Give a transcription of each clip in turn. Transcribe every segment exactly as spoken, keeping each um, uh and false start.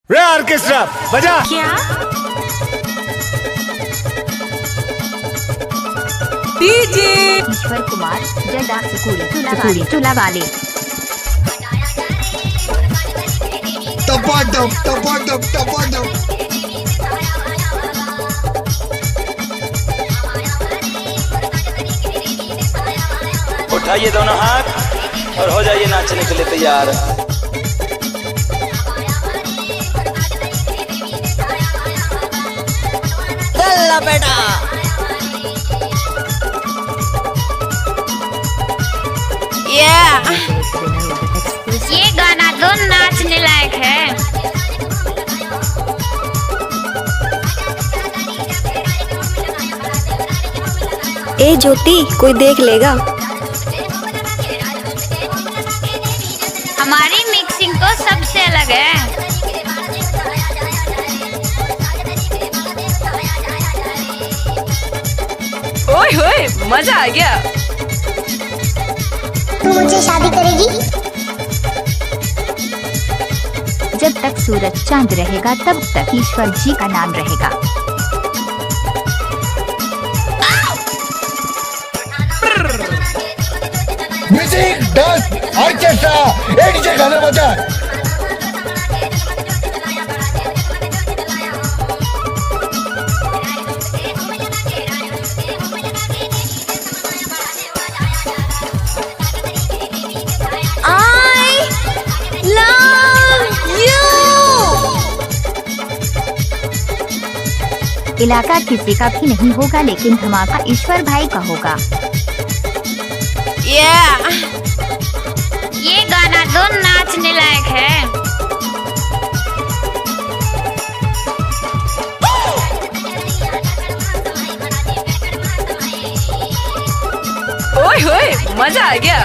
रे ऑर्केस्ट्रा, बजा। क्या? डीजे ईश्वर कुमार, जय डांस कुड़ी, चुलावाली, चुलावाली। टपाटप, टपाटप, टपाटप। उठाइए दोनों हाथ और हो जाइए नाचने के लिए तैयार। चल बेटा। ये ये गाना तो नाचने लायक है। ए ज्योति, कोई देख लेगा। हमारी मिक्सिंग तो सबसे अलग है। ओए होए, मजा आ गया। तू मुझे शादी करेगी? जब तक सूरज चांद रहेगा, तब तक ईश्वर जी का नाम रहेगा। म्यूजिक, डांस, ऑर्केस्ट्रा, ए डीजे, गाना बजा। I love you। इलाका किसी का भी नहीं होगा, लेकिन धमाका ईश्वर भाई का होगा। ये ये गाना तो नाचने लायक है। ओए होए, मजा आ गया।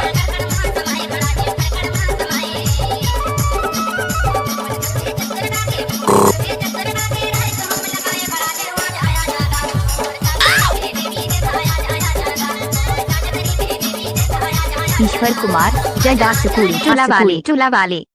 ईश्वर कुमार, जय डांस कुड़ी, चुलावाली, चुलावाली।